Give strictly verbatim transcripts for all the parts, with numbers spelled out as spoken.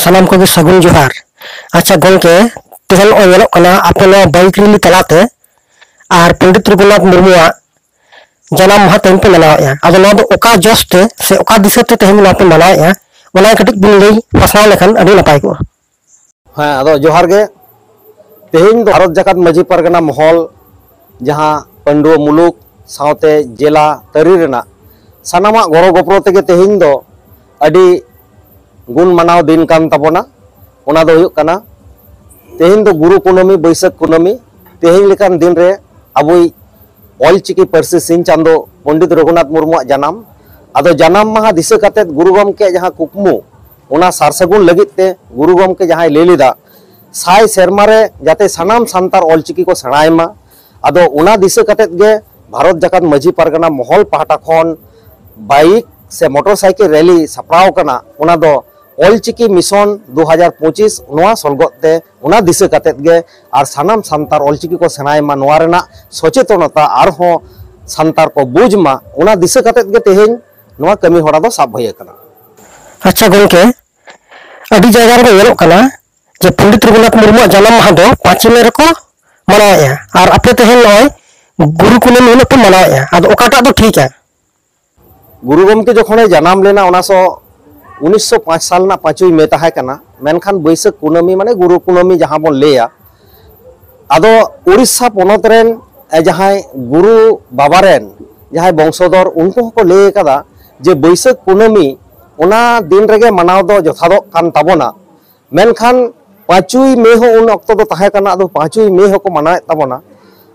ᱥᱟᱱᱟᱢ ᱠᱚᱜᱮ ᱥᱟᱹᱜᱩᱱ ᱡᱚᱦᱟᱨ᱾ ᱟᱪᱪᱷᱟ ᱜᱚᱢᱠᱮ, ᱛᱮᱦᱮᱧ ᱱᱚᱜᱼᱚᱭ ᱧᱮᱞᱚᱜ ᱠᱟᱱᱟ, ᱟᱯᱮ ᱱᱚᱣᱟ ᱵᱟᱭᱤᱠ ᱨᱮᱞᱤ ᱛᱟᱞᱟᱛᱮ ᱟᱨ ᱯᱚᱱᱰᱤᱛ ᱨᱚᱜᱷᱩᱱᱟᱛᱷ ᱢᱩᱨᱢᱩᱣᱟᱜ ᱡᱟᱱᱟᱢ ᱢᱟᱦᱟ ᱛᱮᱦᱮᱧ ᱯᱮ ᱢᱟᱱᱟᱣᱮᱫᱼᱟ᱾ ᱟᱫᱚ ᱱᱚᱣᱟ ᱫᱚ ᱚᱠᱟ ᱡᱚᱥ ᱛᱮ ᱥᱮ ᱚᱠᱟ ᱫᱤᱥᱟᱹ ᱛᱮ ᱛᱮᱦᱮᱧ ᱱᱚᱣᱟ ᱯᱮ ᱢᱟᱱᱟᱣᱮᱫᱼᱟ, ᱚᱱᱟ ᱠᱟᱹᱴᱤᱡ ᱵᱤᱱ ᱞᱟᱹᱭ ᱯᱟᱥᱱᱟᱣ ᱞᱮᱠᱷᱟᱱ ᱟᱹᱰᱤ ᱱᱟᱯᱟᱭ ᱠᱚᱜᱼᱟ᱾ ᱦᱮᱸ, ᱟᱫᱚ ᱡᱚᱦᱟᱨ ᱜᱮ᱾ ᱛᱮᱦᱮᱧ ᱫᱚ ᱵᱷᱟᱨᱚᱛ ᱡᱟᱠᱟᱛ ᱢᱟᱹᱡᱷᱤ ᱯᱟᱨᱜᱟᱱᱟ ᱢᱚᱦᱚᱞ, ᱡᱟᱦᱟᱸ ᱯᱟᱹᱱᱰᱩᱣᱟᱹ ᱢᱩᱞᱩᱠ ᱥᱟᱶᱛᱮ ᱡᱮᱞᱟ ᱛᱟᱹᱨᱤ ᱨᱮᱱᱟᱜ ᱥᱟᱱᱟᱢᱟᱜ ᱜᱚᱲᱚ ᱜᱚᱯᱚᱲᱚ ᱛᱮᱜᱮ ᱛᱮᱦᱮᱧ ᱫᱚ ᱟᱹᱰᱤ ᱜᱩᱱ ᱢᱟᱱᱟᱣ ᱫᱤᱱ ᱠᱟᱱ ᱛᱟᱵᱚᱱᱟ᱾ ᱚᱱᱟ ᱫᱚ ᱦᱩᱭᱩᱜ ᱠᱟᱱᱟ, ᱛᱮᱦᱮᱧ ᱫᱚ ᱜᱩᱨᱩ ᱠᱩᱱᱟᱹᱢᱤ, ᱵᱟᱹᱭᱥᱟᱹᱠᱷ ᱠᱩᱱᱟᱹᱢᱤ᱾ ᱛᱮᱦᱮᱧ ᱞᱮᱠᱟᱱ ᱫᱤᱱ ᱨᱮ ᱟᱵᱚᱭᱤᱡ ᱚᱞᱪᱤᱠᱤ ᱯᱟᱹᱨᱥᱤ ᱥᱤᱧ ᱪᱟᱸᱫᱚ ᱯᱚᱱᱰᱤᱛ ᱨᱚᱜᱷᱩᱱᱟᱛᱷ ᱢᱩᱨᱢᱩᱣᱟᱜ ᱡᱟᱱᱟᱢ᱾ ᱟᱫᱚ ᱡᱟᱱᱟᱢ ᱢᱟᱦᱟ ᱫᱤᱥᱟᱹ ᱠᱟᱛᱮᱫ ᱜᱩᱨᱩ ᱜᱚᱢᱠᱮᱭᱟᱜ ᱡᱟᱦᱟᱸ ᱠᱩᱠᱢᱩ, ᱚᱱᱟ ᱥᱟᱨ ᱥᱟᱹᱜᱩᱱ ᱞᱟᱹᱜᱤᱫ ᱛᱮ ᱜᱩᱨᱩ ᱜᱚᱢᱠᱮ ᱡᱟᱦᱟᱸᱭ ᱞᱟᱹᱭ ᱞᱮᱫᱟ, ᱥᱟᱭ ᱥᱮᱨᱢᱟ ᱨᱮ ᱡᱟᱛᱮ ᱥᱟᱱᱟᱢ ᱥᱟᱱᱛᱟᱲ ᱚᱞᱪᱤᱠᱤ ᱠᱚ ᱥᱮᱬᱟᱭ ᱢᱟ᱾ ᱟᱫᱚ ᱚᱱᱟ ᱫᱤᱥᱟᱹ ᱠᱟᱛᱮᱫ ᱜᱮ ᱵᱷᱟᱨᱚᱛ ᱡᱟᱠᱟᱛ ᱢᱟᱹᱡᱷᱤ ᱯᱟᱨᱜᱟᱱᱟ ᱢᱚᱦᱚᱞ ᱯᱟᱦᱴᱟ ᱠᱷᱚᱱ ᱵᱟᱭᱤᱠ ᱥᱮ ᱢᱚᱴᱚᱨ ᱥᱟᱭᱠᱮᱞ ᱨᱮᱞᱤ ᱥᱟᱯᱲᱟᱣ ᱠᱟᱱᱟ᱾ ᱚᱱᱟ ᱫᱚ ᱚᱞᱪᱤᱠᱤ ᱢᱤᱥᱚᱱ ᱫᱩ ᱦᱟᱡᱟᱨ ᱯᱚᱸᱪᱤᱥ ᱱᱚᱣᱟ ᱥᱚᱞᱜᱚᱫ ᱛᱮ, ᱚᱱᱟ ᱫᱤᱥᱟᱹ ᱠᱟᱛᱮᱫ ᱜᱮ, ᱟᱨ ᱥᱟᱱᱟᱢ ᱥᱟᱱᱛᱟᱲ ᱚᱞᱪᱤᱠᱤ ᱠᱚ ᱥᱮᱬᱟᱭ ᱢᱟ, ᱱᱚᱣᱟ ᱨᱮᱱᱟᱜ ᱥᱚᱪᱮᱛᱚᱱᱚᱛᱟ ᱟᱨᱦᱚᱸ ᱥᱟᱱᱛᱟᱲ ᱠᱚ ᱵᱩᱡᱽ ᱢᱟ, ᱚᱱᱟ ᱫᱤᱥᱟᱹ ᱠᱟᱛᱮᱫ ᱜᱮ ᱛᱮᱦᱮᱧ ᱱᱚᱣᱟ ᱠᱟᱹᱢᱤ ᱦᱚᱨᱟ ᱫᱚ ᱥᱟᱵ ᱦᱩᱭ ᱟᱠᱟᱱᱟ᱾ ᱟᱪᱪᱷᱟ ᱜᱚᱢᱠᱮ, ᱟᱹᱰᱤ ᱡᱟᱭᱜᱟ ᱨᱮᱫᱚ ᱧᱮᱞᱚᱜ ᱠᱟᱱᱟ ᱡᱮ ᱯᱚᱱᱰᱤᱛ ᱨᱚᱜᱷᱩᱱᱟᱛᱷ ᱢᱩᱨᱢᱩᱣᱟᱜ ᱡᱟᱱᱟᱢ ᱢᱟᱦᱟ ᱫᱚ ᱯᱟᱸᱪᱮᱭ ᱢᱮ ᱨᱮᱠᱚ ᱢᱟᱱᱟᱣᱮᱫᱼᱟ, ᱟᱨ ᱟᱯᱮ ᱛᱮᱦᱮᱧ ᱱᱚᱜᱼᱚᱭ ᱜᱩᱨᱩ ᱠᱩᱱᱟᱹᱢᱤ ᱦᱤᱞᱳᱜ ᱯᱮ ᱢᱟᱱᱟᱣᱮᱫᱼᱟ᱾ ᱟᱫᱚ ᱚᱠᱟᱴᱟᱜ ᱫᱚ ᱴᱷᱤᱠᱟ? ᱜᱩᱨᱩ ᱜᱚᱢᱠᱮ ᱡᱚᱠᱷᱚᱱᱮ ᱡᱟᱱᱟᱢ ᱞᱮᱱᱟ, ᱚᱱᱟ ᱥᱚ ᱩᱱᱤᱥᱥᱚ ᱯᱟᱸᱪ ᱥᱟᱞ ᱨᱮᱱᱟᱜ ᱯᱟᱸᱪᱚᱭ ᱢᱮ ᱛᱟᱦᱮᱸ ᱠᱟᱱᱟ, ᱢᱮᱱᱠᱷᱟᱱ ᱵᱟᱹᱭᱥᱟᱹᱠᱷ ᱠᱩᱱᱟᱹᱢᱤ, ᱢᱟᱱᱮ ᱜᱩᱨᱩ ᱠᱩᱱᱟᱹᱢᱤ ᱡᱟᱦᱟᱸ ᱵᱚᱱ ᱞᱟᱹᱭᱟ, ᱟᱫᱚ ᱩᱲᱤᱥᱥᱟ ᱯᱚᱱᱚᱛ ᱨᱮᱱ, ᱮ, ᱡᱟᱦᱟᱸᱭ ᱜᱩᱨᱩ ᱵᱟᱵᱟ ᱨᱮᱱ ᱡᱟᱦᱟᱸᱭ ᱵᱚᱝᱥᱚᱫᱚᱨ, ᱩᱱᱠᱩ ᱦᱚᱸᱠᱚ ᱞᱟᱹᱭ ᱟᱠᱟᱫᱟ ᱡᱮ ᱵᱟᱹᱭᱥᱟᱹᱠᱷ ᱠᱩᱱᱟᱹᱢᱤ ᱚᱱᱟ ᱫᱤᱱ ᱨᱮᱜᱮ ᱢᱟᱱᱟᱣ ᱫᱚ ᱡᱚᱛᱷᱟᱛᱚᱜ ᱠᱟᱱ ᱛᱟᱵᱚᱱᱟ᱾ ᱢᱮᱱᱠᱷᱟᱱ ᱯᱟᱸᱪᱚᱭ ᱢᱮ ᱦᱚᱸ ᱩᱱ ᱚᱠᱛᱚ ᱫᱚ ᱛᱟᱦᱮᱸ ᱠᱟᱱᱟ, ᱟᱫᱚ ᱯᱟᱸᱪᱚᱭ ᱢᱮ ᱦᱚᱸᱠᱚ ᱢᱟᱱᱟᱣᱮᱫ ᱛᱟᱵᱚᱱᱟ᱾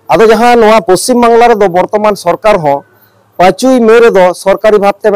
ᱟᱫᱚ ᱡᱟᱦᱟᱸ ᱱᱚᱣᱟ ᱯᱚᱥᱪᱤᱢ ᱵᱟᱝᱞᱟ ᱨᱮᱫᱚ ᱵᱚᱨᱛᱚᱢᱟᱱ ᱥᱚᱨᱠᱟᱨ ᱦᱚᱸ ᱯᱟᱸᱪᱚᱭ ᱢᱮ ᱨᱮᱫᱚ ᱥᱚᱨᱠᱟᱨᱤ ᱵᱷᱟᱵᱽᱛᱮ